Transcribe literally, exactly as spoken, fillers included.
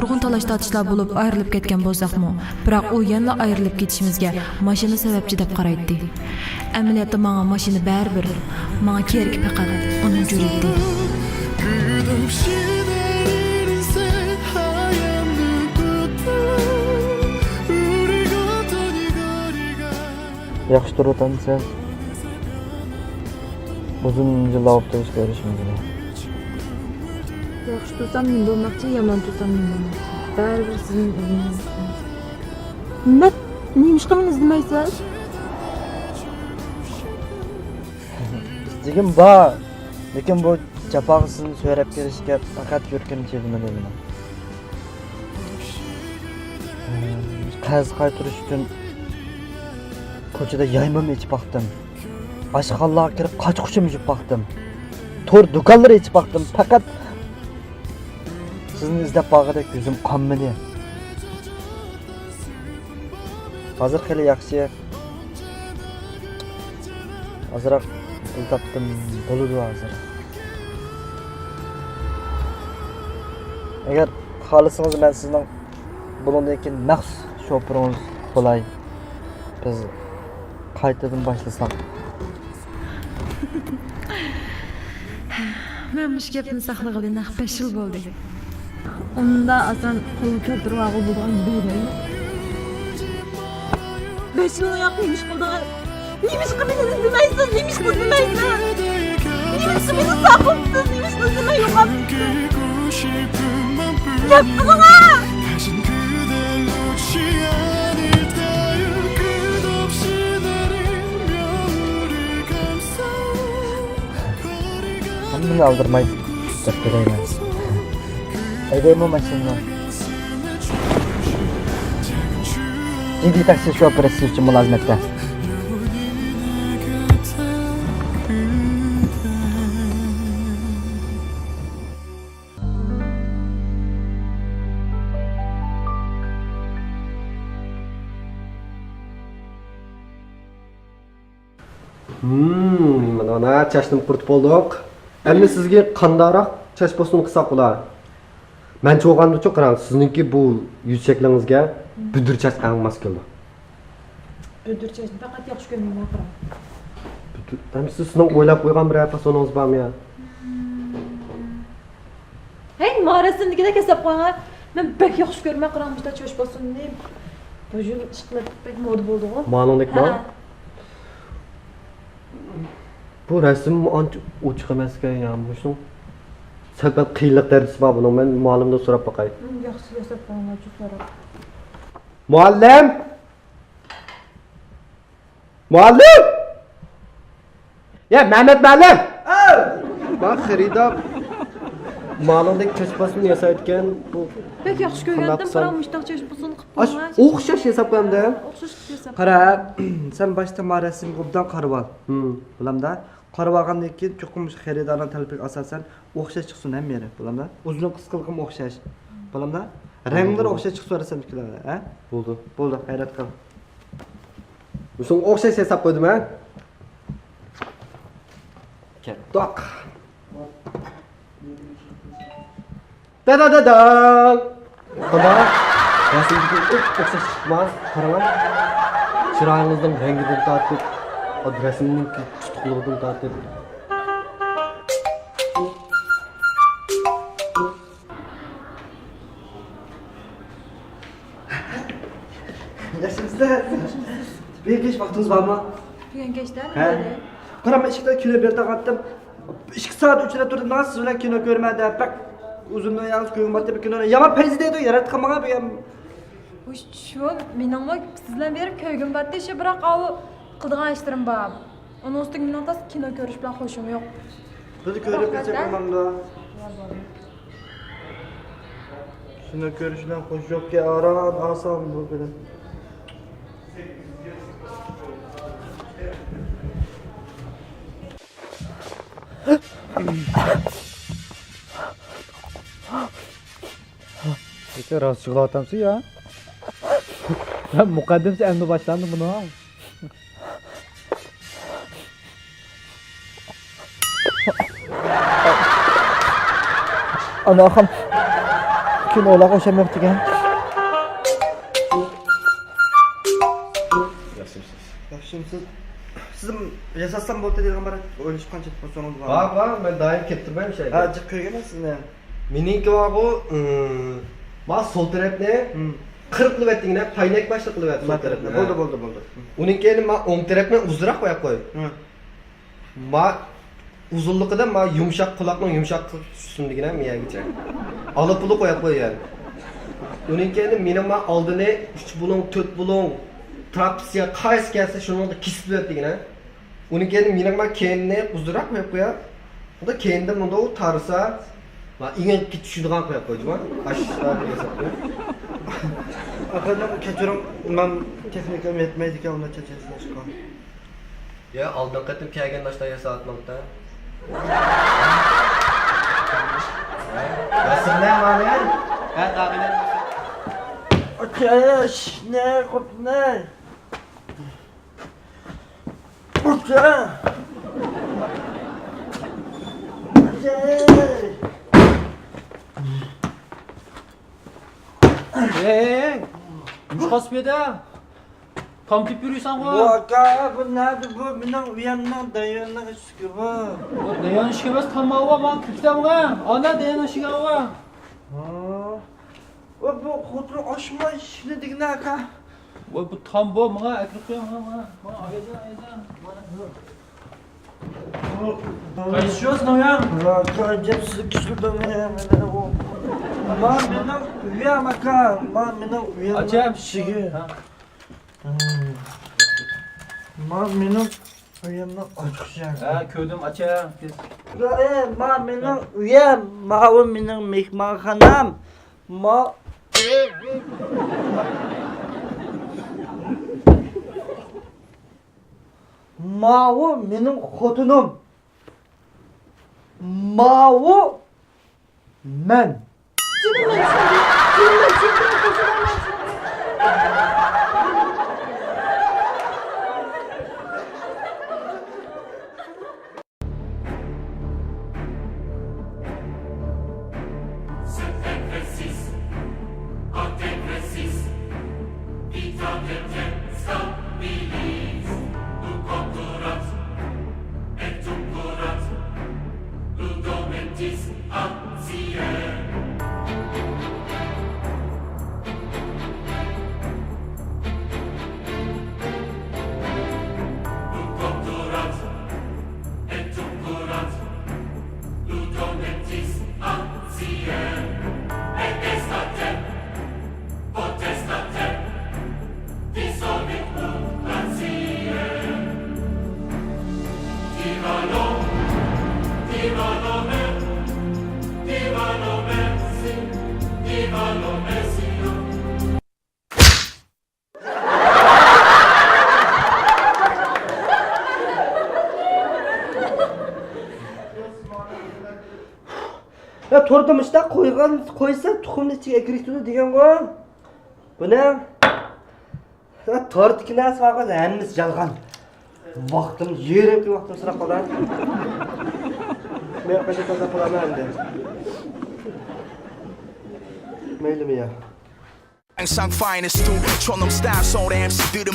نۇرغۇن تالاش-تارتىشلار بولۇپ ئايرىلىپ كەتكەن بولساقمۇ، بىراق ئۇ يەنىلا ئايرىلىپ كېتىشىمىزگە ماشىنا سەۋەبچى دەپ قارايتتى. ئەمەلىيەتتە ماڭا ماشىنا بەرىبىر، ماڭا كېرىكى پەقەت ئۇنىڭ جۈرئىتى. ياخشى تۇرۇۋاتامسەن؟ ئۇزۇن يىللار بوپتۇ بىز كۆرۈشمىگىلى. ياخشى تۇرسام نېمە بولماقچى، يامان تۇرسام نېمە بولماقچى؟ بەرىبىر سىزنىڭ ئىزنىڭىزدىن. مەن نېمىشقا مېنى ئىزدىمەيسىز؟ ئىزدىگۈم بار، لېكىن بۇ جاپاغا سىزنى سۆرەپ كېلىشكە پەقەت يۈرىكىم چىدىمىدى مېنىڭ. قەرز قايتۇرۇش ئۈچۈن كوچىدا يايمىمۇ ئېچىپ باقتىم. ئاشخانىلارغا كىرىپ قاچا-قۇچىمۇ يۇيۇپ باقتىم. تور دۇكانلىرى ئېچىپ باقتىم. پەقەت سىزنى ئىزدەپ بارغۇدەك يۈزۈم قانمىدى. ھازىر خېلى ياخشى. ئازراق پۇل تاپتىم، بولىدۇ ھازىر. ئەگەر خالىسىڭىز، مەن سىزنىڭ بۇنىڭدىن كېيىن مەخسۇس شوپۇرىڭىز بولاي. بىز قايتىدىن باشلىساق. مەن مۇشۇ گەپنى ساقلىغىلى نەق بەش يىل بولدى. ئۇنداق ئاسان قولغا كەلتۈرۈۋالغىلى بولىدىغان بىر يەر يوق. بەش يىلنىڭ ياقى نېمە ئىش قىلدىڭىز؟ نېمىشقا مېنى ئىزدىمەيسىز؟ نېمىشقا ئىزدىمەيسىز؟ نېمىشقا مېنى ساقلاپسىز؟ نېمىشقا ئىزدىمەي يوقاپ كەتتىڭىز؟ گەپ قىلىڭا! ھەممىنى ئالدىرىماي دەپ بېرەيمەن. ھەيدەيمۇ ماشىنىنى؟ جىددىي تاكسى شوپۇرى سىز ئۈچۈن مۇلازىمەتتە. ھىم، مانا، مانا، چاچنىمۇ قۇرۇتۇپ بولدۇق. ئەمدى سىزگە قانداقراق چاچ بوستىنى قىلساق بولا؟ مەنچە بولغاندىچۇ، قاراڭ، سىزنىڭكى بۇ يۈز شەكلىڭىزگە بۈدۈر چاچ ئەڭ ماس كېلىدۇ. بۈدۈر چاچنى پەقەت ياخشى كۆرمەيمەن، قاراڭ. بۈدۈر، ئەمدى سىز، سىزنىڭ ئويلاپ قويغان بىرەر پاسونىڭىز بارمۇ يا؟ ھەي، ما رەسىمدىكىدەك ياساپ قويۇڭ ھە. مەن بەك ياخشى كۆرىمەن، قاراڭ، مۇشۇنداق چاچ بوستىنىنى. بۇ يىل ئىشقىلىپ بەك مودا بولدىغۇ. مانىڭدەكما؟ ھە. بۇ رەسىم ئانچە ئوچۇق ئەمەسكەن يا، مۇشۇنىڭ سەل پەل قىيىنلىق دەرىجىسى بار بۇنىڭ. مەن مۇئەللىمدىن سوراپ باقاي. ھىم، ياخشى، ياساپ قويۇڭلارچۇ سوراپ. مۇئەللىم! مۇئەللىم! يا، مەمەت مۇئەللىم! ئاۋ! مانا خېرىدار مالىڭدەك چاچ بوستىنى ياسايدىكەن. بۇ بەك ياخشى كۆرگەندىم، قانداق قىلسام؟ قاراڭ، مۇشۇنداق چاچ بوستىنى قىلىپ ئاش-، قويۇڭلار. ئوخشاش ياساپ قويامدۇ؟ ئوخشاش قىلىپ ياساپ. قارا، سەن باشتا ما رەسىمگە ئوبدان قارىۋال. ھىم. بولامدا؟ قارىۋالغاندىن كېيىن، چوقۇم مۇشۇ خېرىدارنىڭ تەلىپىگە ئاساسەن ئوخشاش چىقسۇن ھەممە يېرى. بولامدا؟ ئۇزۇن قىسقىلىقىمۇ ئوخشاش. بولامدا؟ رەڭلىرى ئوخشاش چىقسۇن رەسىمدىكىلەر، ھە؟ بولدى. بولدى، غەيرەت قىل. مۇشۇنىڭغا ئوخشاش ياساپ قويدۇم، ھە؟ كەتتۇق. دادا دادا! قانداق؟ رەسىمدىكى ئوخشاش چىقىپتۇما؟ قاراڭا. چىرايىڭىزنىڭ رەڭگىدىن تارتىپ، رەسىمنىڭ تۇتۇقلۇقىدىن تارتىپ. ياخشىمۇسىز؟ بۈگۈن كەچ ۋاقتىڭىز بارمۇ؟ بۈگۈن كەچتە؟ ھە. قاراڭ، مەن ئىشىكتە كىنو بېرىپ تاقاتتىم. ئىككى سائەت ئۆچرەپ تۇردۇم، سىز بىلەن كىنو كۆرىمەن دەپ، بەك ئۇزۇن يالغۇز كۆرگۈم بارتى بۇ كىنونى. يامان پەيزى دەيدۇ، ياراتقان ماڭا بۈگۈن. شۇ، مېنىڭمۇ سىز بىلەن بېرىپ كۆرگۈم بارتى، شۇ، بىراق ئاۋۇ قىلىدىغان ئىشلىرىم بار. ئۇنىڭ ئۈستىگە مېنىڭ تاس كىنو كۆرۈش بىلەن خۇشۇم يوق. بىز كۆرۈپ كەتسەك بولامدۇ؟ كىنو كۆرۈش بىلەن خۇش يوقكەن، ئاران ئاسان بۇ بىلەن. ئىككى راست يىغلاۋاتامسىز يا؟ يا مۇقەددىمسى ئەمدى باشلاندى بۇنىڭ. ئانا ئاخام. ئۇلارغا ئوخشاپ مېڭىپتىكەن. ياخشىمسىز؟ ياخشىمسىز؟ سىز ياساتسام بولدى دېگەن بار، ئويلىشىپ قانچە بولسىڭىز بار. بار، بار، مەن دائىم كېلىپ تۇرىمەن شۇ يەرگە. ھە، جىق كۆرگەنمەن سىزنى. مېنىڭكى بارغۇ، ئىم، ما سول تەرەپنى ھىم. قىرىق قىلىۋەتتىڭ، پاينەك باشلىق قىلىۋەت سول تەرەپنى. بولدى، بولدى، بولدى. ئۇنىڭ كەينى ما ئوڭ تەرەپنى ئۇزۇنراق قويۇپ قوي. ھىم. ما ئۇزۇنلۇقىدا ما يۇمشاق، قۇلاقنىڭ يۇمشاق قىسمىدىكىنە مىيەگىچە. ئالا پۇلا قويۇپ قويۇڭ. ئۇنىڭ كەينىدە مېنىڭ ما ئالدىنى ئۈچ بۇلۇڭ، تۆت بۇلۇڭ، تراپېزىيە قايسى كەلسە شۇنىڭدا كېسىپ بېرىدىكىنە. ئۇنىڭ كەينىدە مېنىڭ ما كەينىنى ئۇزۇنراق قويۇپ قويۇڭ. ئۇندا كەينىدە مۇنداق تارىسا، ما ئېڭىككە چۈشىدىغان قويۇپ قويدۇم. ئاشۇ ئىشلارنى ياساپ قويۇڭ. ئەپەندىم، كەچۈرۈڭ، مەن تېخنىكام يەتمەيدىكەن ئۇنى چېچەكلەشكە. يا، ئالدىنقى قېتىم كەلگەندە ئاشۇنداق ياساۋاتمامتى؟ ياسىمەن مانا. ھە، داغىنى. ئاچاش، نە قوپناي. ئۇچا. ئاچاي. ھەي، ھەي، ھەي. نېمىش قاسىپ يەردە؟ تام تېپىپ يۈرۈيسەنغۇ؟ بۇ ئاكا، بۇ نەدە بۇ؟ مېنىڭ ئۆيەمنىڭ داياننىڭ ئىشىكى بۇ. بۇ دايان ئىشىكى ئەمەس، تام ئاۋۇ، ماڭا كۆرسىتەڭغۇ. ئانا دايان ئىشىكى ئاۋۇ. ھا. ۋە بۇ خوتۇن ئاچماي ئىشىكنى دېگىنە ئاكا. ۋە بۇ تام بۇ، ماڭا ئەكىرىپ قويۇڭ، ماڭا، ماڭا، ماڭا، ئاياجان، ئاياجان، مانا. قايسى شۇ سىنىڭ يا؟ ئاكا، ئەجەب سىز كۈچلۈك دەڭ. ما مېنىڭ ئۆيەم ئاكا، ما مېنىڭ ئۆيەم. ئاچام ئىشىكى. ھا. ما مېنىڭ ئۆيۈمنىڭ ئاچقۇچى. ھە، كۆردۈم، ئاچا. ئە، ما مېنىڭ ئۆيۈم، ماۋۇ مېنىڭ مېھمانخانام. ما، ماۋۇ مېنىڭ خوتۇنۇم. ماۋۇ مەن. يا، توردا مۇشۇنداق قويغان، قويسا تۇخۇمنى ئىچىگە ئەكىرىشتۈرىدۇ دېگەنغۇ. بۇنى، يا، توردىكى نەرسە بارغۇ، ھەممىسى يالغان. ۋاقتىم، يېرىم ۋاقتىم سىراپ قالدى. مەن قاچان تازا قىلارمەن ئەمدى. مەيلىمۇ يا. Sang finest too. 촌놈 style, so damn, see through the